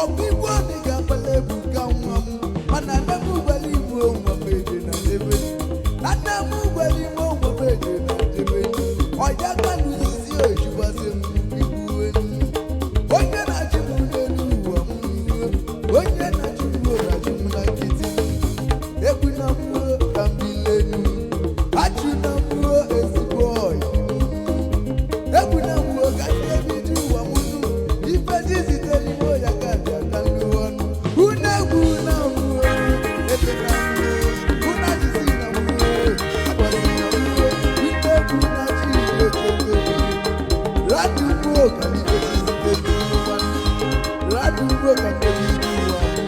Ọkụ igwe obi ga-agbala egwu ka nwa m, mana nne m gwara igwe nwa m eje na debe. Na nne m gwara igwe nwa m eje na debe. Ọja gbalụzizi ojugbazi m igwe. Onye na-achị m n'elu ụwa m, onye na-achị m na-achị m na nkịtị. Egwu na mmụọ ka m bilenu, achụ na mmụọ ezigbo ọyị. Egwu na mmụọ ka ndị ebiji ụwa m nụ, ife ji zite n'ime ọya ka bịa ka nlu ọnụ. Unu egwu na mmụọ, ebe na mmụọ, unu achịsi na mmụọ, agbasi na mmụọ, unu egwu na chi eke. Radu mmụọ ka ife ji zite n'ime ụwa. Radu mmụọ ka ndị ebiji ụwa m.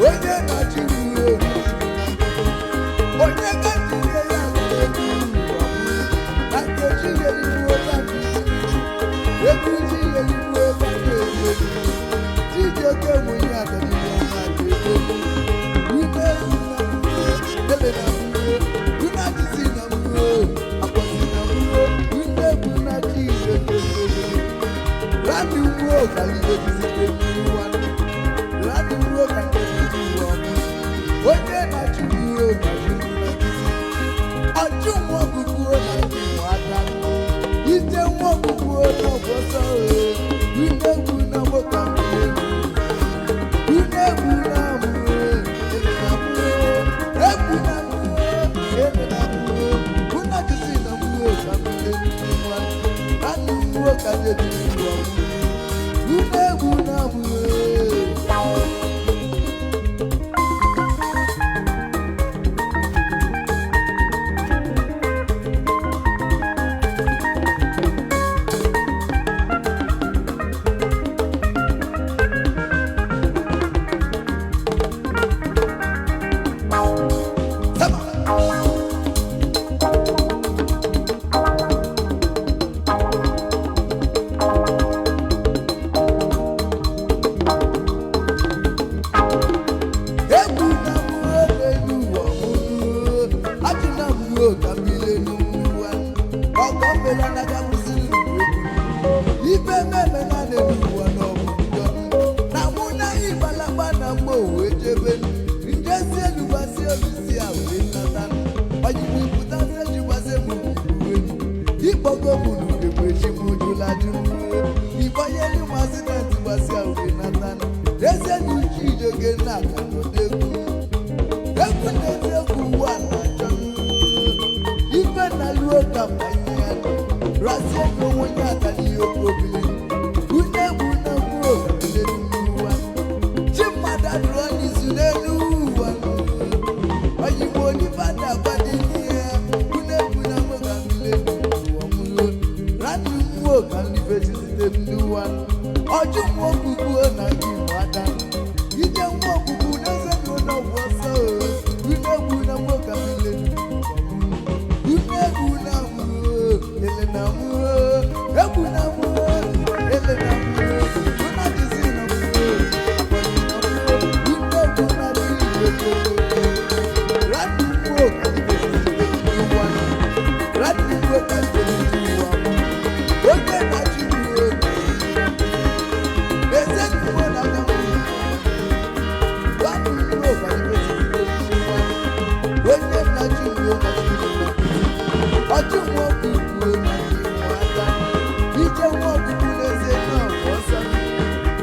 Onye na-achị mmụọ onye ka tinye ya n'elu ụwa m. Na nkechi yeliwo ka egwu ji yeliwo ka na-egwu Chijioke nwenye aganihu ọma ga-egwu. Unu egwu na mmụọ, ele na mmụọ, unu achịsi na mmụọ, akwasị na mmụọ, unu egwu na chi eke. Radu mmụọ ka ibe jizite n'ụwa. Radu mmụọ ka ndị ụwa m. Onye na-achị mmụọ na-achị m na nkịtị. Ọchụ nwa ọgụgụ na ndị aka. Ije nwa ọgụgụ na ọgbọsọ ee. Unu egwu na nwoke ahụ egwu. Unu egwu na mmụọ, ele na mmụọ. Egwu na mmụọ, ele na mmụọ. Unu achịsị na mmụọ ka m elu n'ụwa. Anụ mmụọ ka ndị ebiri ụwa m. Unu egwu na mmụọ. Sama. Egwu na mmụọ n'elu ụwa mụnụ, achị na mmụọ ka mmiri elu ụwa. Ọgọ mmiri anaghị akwụsịrị egwu. Ife mmemme na n'elu ụwa na ọbụ njọ. Na mụ na ịgbalagba na mgbe owe jebe. Njezi elu gbasi olu si a wee nata. Ọyịbụ pụtasị eji gbasi m uwe. Ịkpọgo m n'ugegbe chi m jụla jụ. Ịgbanyelu m asidenti gbasi a wee nata. Eze na uche ijoge na aka n'odegwu. Egwu na-eti egwu ụwa na-achọ ife na-alụ ka mmanya ya dị razie ego onye aka n'ihe okwu obili. Unu egwu na mmụọ n'elu ụwa. Chi mmadụ adụrọ n'izu n'elu ụwa. Oyigbo onife na-agbado ihe. Unu egwu na mmụọ ka mmiri elu ụwa mụrụ. Radu mmụọ ka nlife site n'ụwa. Ọjụ mmụọ kwukwuo na gị ada. Ije nwa okwukwu n'eze na ụlọ ọgwụ ọsọ. Unu egwu na mmụọ ka mmiri elu ụwa mụrụ. Unu egwu na mmụọ, ele na mmụọ, egwu na mmụọ, ele na mmụọ, unu adịzi na mmụọ, agbanye na mmụọ, unu egwu na chi eke. Radu mmụọ ka ibe site n'ụwa. Radu mmụọ ka ibe site n'ụwa. Onye na-achị mmụọ eze mmụọ na-aga mmụọ. Radu mmụọ ka ibe site n'ụwa. Onye na-achị mmụọ na-achị mmụọ. Ọchụ nwa ọkụkụ na ndị aka. Ije nwa ọkụkụ n'eze na ọgụ ọsọ.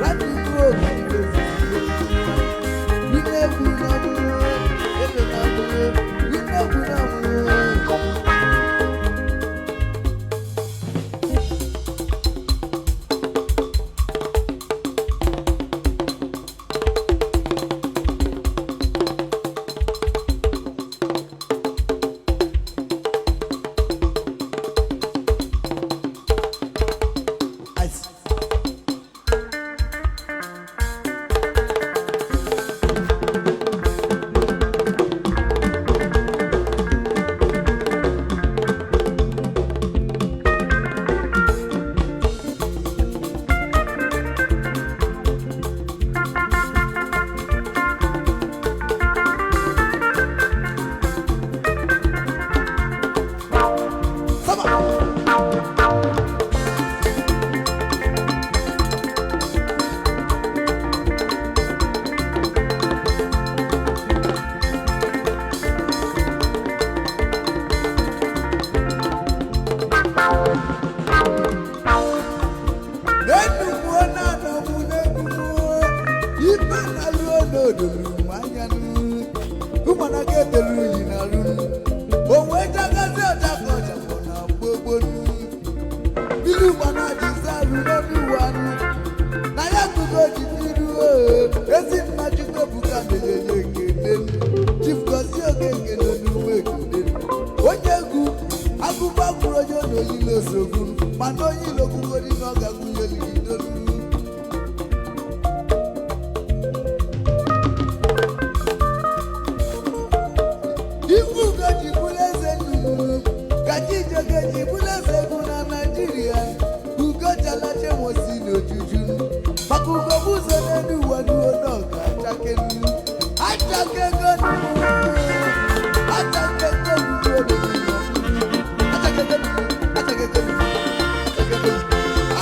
Radu mmụọ ka ibe site n'ụwa. Unu egwu na mmụọ, ele na mmụọ, unu egwu na mmụọ. Ice. N'odolu m anya ụmụnaka etelu unyi na arụ o wee jagazi ọcha ka ọchafọ na gbogbo mmiri ụgbana ji zarụ n'elu ụwa nụ na ya tụgo ji n'iru. Ezi nna Chukwuebuka na-enye ekele. Chief Gozie Okeke n'onume ekele. Onye egwu agụba gwuru onye na oyile osogbu, mana onye ilo gwugori na ọ ga-agwụnyelidolu. Ife ugo ji bụrụ eze nnụnụ ka Chijioke ji bụrụ eze egwu na Naijiria. Ugo chalacha nwosi n'ojuju maka ugo bụ ụzọ n'elu ụwa nuo n'ọga achakenu achakego achakego achakego achakego achakego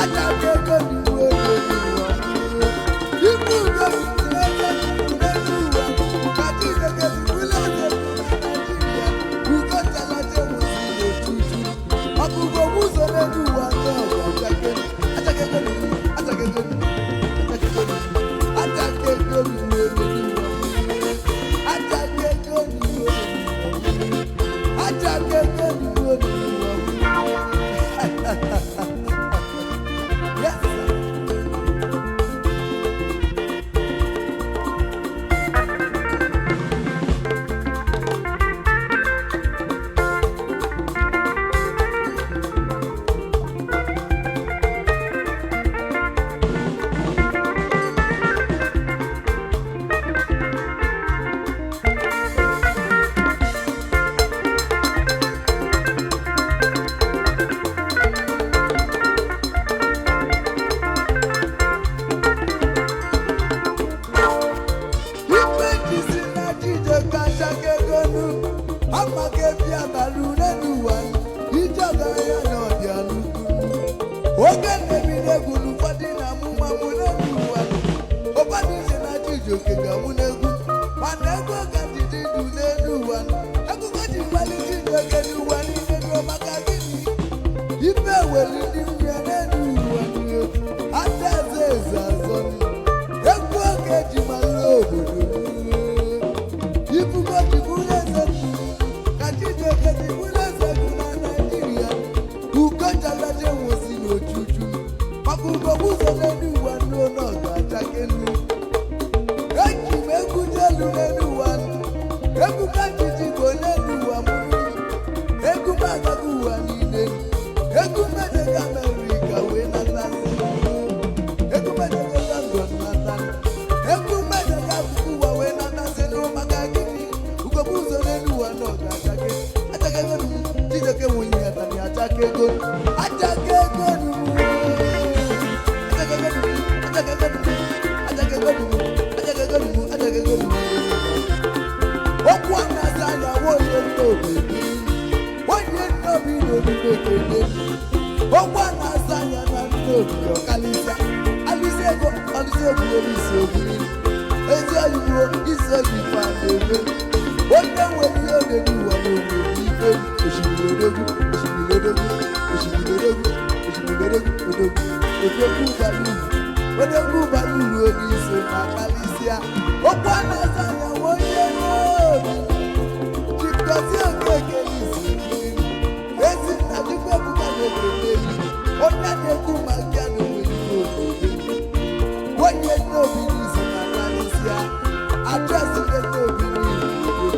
achakego. Ife ugo ji bụrụ eze nnụnụ n'elu ụwa ka Chijioke ji bụrụ eze egwu na Naijiria. Ugo chalacha nwosi n'ojuju maka ugo bụ ụzọ n'elu ụwa n'ọga achakego achakego achakego achakego achakego achakego achakego. Yes, sir. Ife jisi na Chijioke achakegonu amaka ebi abalị n'elu ụwa ije ọgaranya na ọdịa n'ukwu oge na-ebido egwu n'ụfọdụ na amụmamụ n'elu ụwa. Ụfọdụ si na Chijioke ga-anwụ n'egwu, mana ego ka jiji ndụ n'elu ụwa. Akụkọ ji gbalị Chijioke n'ụwa niile ruo maka gịnị? Ife were ndị mmịa n'elu ụwa ata eze eze azọ egwu oge ji mara obodo. Ifugo ji bụrụ eze ka Chijioke ji bụrụ eze egwu na Naijiria. Ugo chalacha nwosi n'ojuju maka ugo bụ ụzọ n'elu ụwa nnuo na ọ ga-achakenu. Eji m egwu jelu n'elu ụwa, egwu ka jiji bụ n'elu ụwa mụrụ egwu m agaghị ụwa niile. Egwu mejega Amerịka wee natasị, egwu mejega London nata, egwu mejega akụkụ ụwa wee natasị nụ. Maka gịnị? Ugogbe ụzọ n'elu ụwa na ọ ga-achake achakegonu. Chijioke nwunye ya tani achakego achakegonu achakegonu achakegonu achakegonu achakegonu achakegonu. Okwu a na-aza ya nwonye nnobi, onye nnobi n'omume ekele. Okwu a na-aza ya na nnobi ọkalịsịa alịsị ego alịsị egwu isi obiri ezi oyibo isi oyibo a na-eme onye nwere ihe ọ na-eme ụwa n'onwe ife. Osimiri odogwu, osimiri odogwu, osimiri odogwu, osimiri odogwu, odogwu, odogwu bara uru, odogwu bara uru. Onye isi ma kalịsịa okwu a na-aza ya onye n'obi. Chigozie Okeke n'isi ezi nna Chukwuebuka na-ekele yi onye na-ekwu maka ya na onwere ihe obodo onye nnobi n'isi na kalịsịa address ndị nnobi n'ihu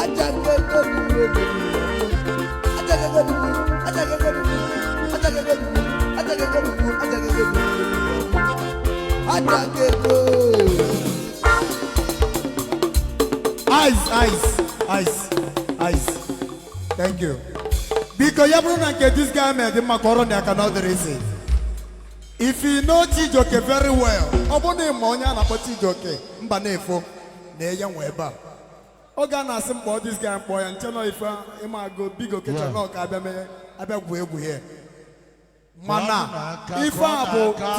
achakego achakego achakego achakego achakego achakego achakego. Ice, ice, ice, ice. Thank you. Biko, ya bụrụ na nke this guy mere dị mma, ka ọrụ na ya ka na ọ dịrị isi. If you know Chijioke very well, ọ bụrụ na ị ma onye a na-akpọ Chijioke mba na-efo na enye nwe ebe a. Oge a na-asị m kpọọ this guy, mkpọ ya nche nọ ife ịma agụ bigo kecha nọ ka abịa mee abịa gwuo egwu here. Mana Kụọ n'aka, ife a kụọ bụ n'aka.